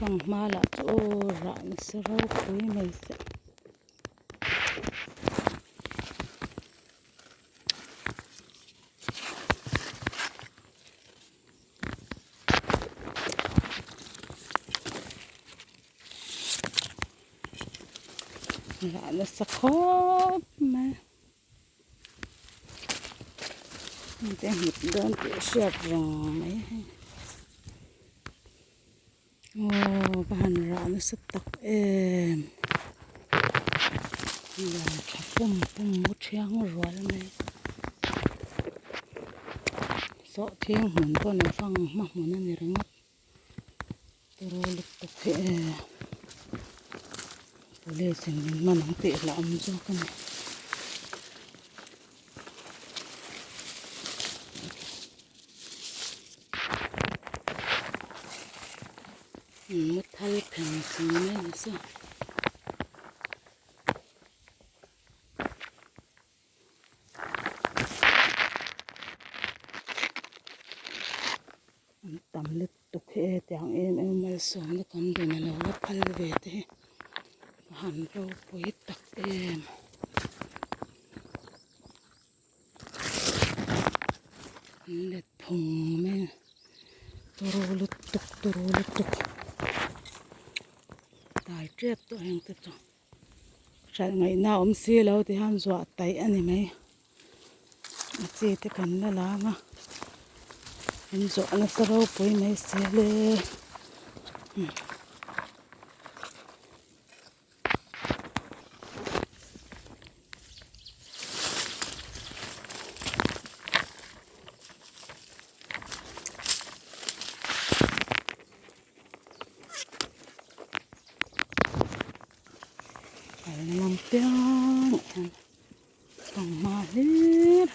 Fanghma lah chu aw rah nasa ropui mai se. Rah nasa khawp mai. Hengte a nghet dawn tih a hriat reng mai hei. Aw va han rah nasa tak em lian tha pum pum mu thiang rual mai sawhthing hmun pawh ni fang hma hmun a ni ringawt turu lutuk hi e police in min man ang tih hlauhawm zawk a ni. Muthal pheng chung mai nasa. An tam lutuk hi e tiang em em malsawmna kan dun a lo la phal ve te hi a han ropui tak em. An let phung mai a turu lutuk turu lutuk dai tep tawh heng te chu hralh ngaihna a awm si lo ti hian zuah taih a ni mai a chi te kan la lang a an zawh nasa ropui mai si le. Kalna lam piangah hian fanghma hlir.